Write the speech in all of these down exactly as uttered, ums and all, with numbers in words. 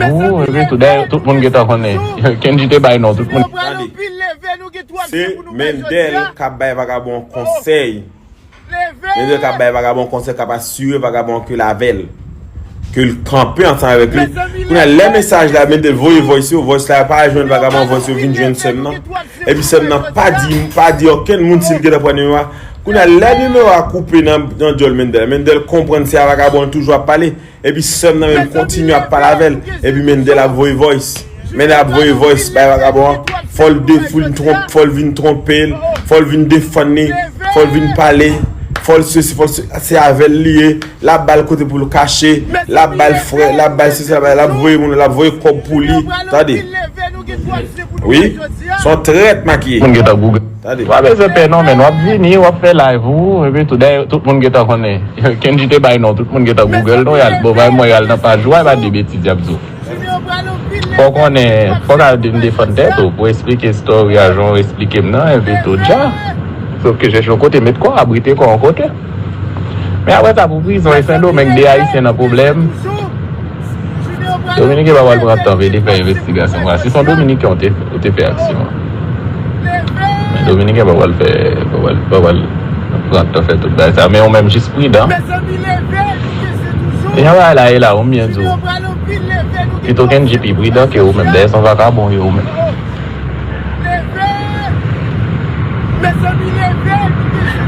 Ou, epi tou, dayè, tout moun gentan konnen. Kendji te bay non, tout moun. Tande. Se Mendel k ap bay vagabon konsèy. Mendel k ap bay vagabon konsèy, k ap asire vagabon ke l avè l. Ke l kanpe ansanm avèk li. Kounye a, lè mesaj la, Mendel voye voice yo, voice la pa jwenn vagabon, voice yo vin jwenn sè m nan. Epi sè m nan pa di, pa di okenn moun si l gentan pran nimewo a. Kounye a, lè nimewo a koupe nan, nan djòl Mendel, Mendel konprann se a vagabon l toujou ap pale. Epi sè m nan menm kontinye ap pale avè l. Epi Mendel ap voye voice. Mendel ap voye voice bay vagabon an. Fò l de, fò l vin twonp-, fò l vin twonpe l. Fò l vin defann li. Fò l vin pale. Fò l sesi, fò l se, se avè l li ye. L ap ba l kote pou l kache. L ap ba l frè, l ap ba l sesi, l ap ba l, l ap voye moun, l ap voye kòb pou li. Tande. Wi. Se yon trèt makiye. Moun gentan Google. Tande. W pa bezwen pè non, men w ap vini, w ap fè live ou, epi tou, dayè, tout moun gentan konnen. Kendji te bay non, tout moun gentan Google non, y al, bon, bay mwen y al nan paj ou, a, pa de betiz y ap di w. Fò w konnen, fò w ka vin defann tèt ou, pou w esplike story a, jan w esplike m nan, epi tou, dja. Sòf ke chèche yon kote, met kò w, abrite kò w yon kote. Men apre sa, pou prizon, e Sendomeng, de Ayisyen nan pwoblèm. Dominiken pa pral pran tan vle fè envestigasyon sa. Si se yon Dominiken, ou te, ou te fè aksyon an. Men Dominiken pa pral fè, pa pral, pa pral pran tan fè tout bagay sa. Men ou menm jis pridan. E jan bagay la ye la, ou byen di w. Pito Kendji pi pridan ke ou menm. Dayè se yon vakabon ou ye ou menm.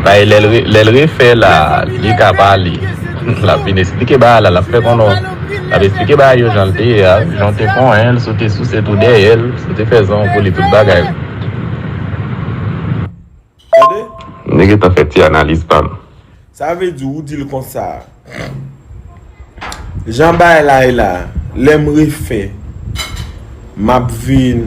Bay lè l re-, lè l refè la, li ka pale. L ap vin esplike bagay la, l ap fè konnen w. L ap esplike bagay yo jan l te ye a, jan w te konyen l, si w te souse tou dèyè l, si w te fè zan pou li, tout bagay. Tande? M te gentan fè ti analiz pa m. Sa vle di ou di l konsa. Jan bagay la ye la, lè m refè, m ap vin